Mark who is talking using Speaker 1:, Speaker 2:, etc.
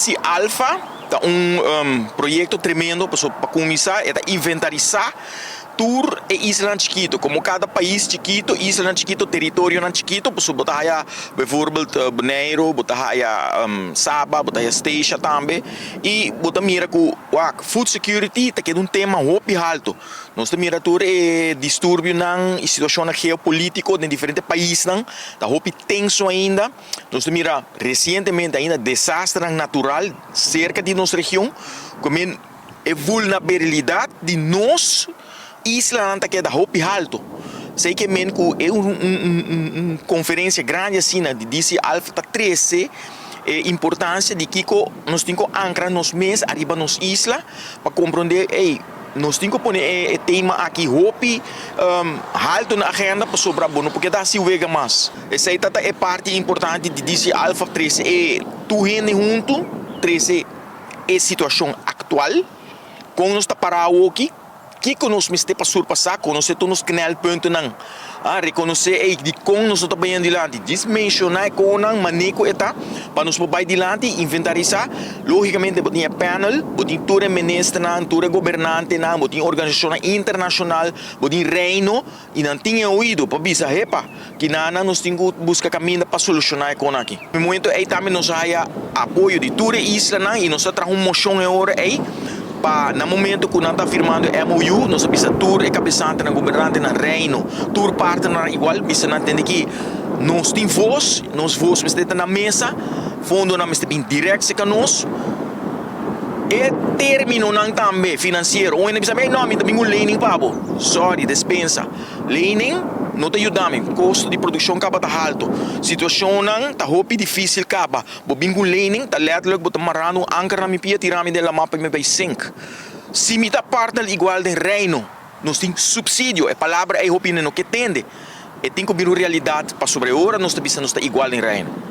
Speaker 1: Si Alfa ta un proyecto tremendo pasobra pa cuminsa e ta inventarisa tur e islanan chikito como cada pais chikito, islanan chikito, teritorionan chikito pasobra bo ta haya bijvoorbeeld Bonaire, bo ta haya Saba, bo ta haya Statia tambe y bo ta mira cu wak food security ta keda un tema hopi halto. Nos ta mira tur e disturbionan y situacionnan geopolitico den diferente paisnan ta hopi tenso ainda. Nos ta mira resientemente ainda desasternan natural serka di nos region ku men e vulnerabilidat di nos islanan ta keda hopi haltu. Esei ke men ku e un un konferensia grandi asina di DC Alfa ta trese e importansia di kiko nos tin ku ankra nos mes ariba nos isla pa komprondé ey nos tin ku pone e tema aki hopi haltu na agenda pasobra bo no por keda hasi wega mas. Esei ta ta e parti importante di DC Alfa trese e tur hende huntu, trese e situashon aktual, kon nos ta pará awoki, kiko nos mester pa surpasá, konosé tur nos knelpuntonan, a rekonosé ei dikon nos no ta bayendo dilanti, djis menshoná e konan mané ku e ta pa nos por bai dilanti i inventarisá. Lógikamente bo tin e panel, bo tin tur e ministernan, tur e gobernantenan, bo tin organisashonnan internashonal, bo tin Reino, I nan tin e oido pa bisa, Hepa, kinanan nos tin ku buska kaminda pa solushoná e kon aki. E momento ei tambe nos a haya apoyo di tur e islanan i nos a traha un moshon e ora ei pa na momento ku nan ta firmando e MOU nos a bisa tur e kabesantenan, gobernantenan, reino, tur partnernan igual bisa nan tende ki nos tin vos, nos vos mester ta na mesa, fondonan mester bin dirèkt serka nos. E terminonan tambe finansiero. Un hende bisa mi, no, mi ta bin un lening pa bo. Sorry, despensa. Lening no ta yuda mi. Kosto di produkshon kaba ta halto. Situashonnan ta hopi difisil kaba. Bo bin ku un lening, ta letterlijk bo ta marando un anker na mi pia, tira mi den lamá pa mi bai sink. Si mi ta partner igual den Reino, nos tin supsidio. E palabra ei hopi hende no ke tende. E tin ku bira un realidat pasobra e ora nos ta bisa nos ta igual den Reino.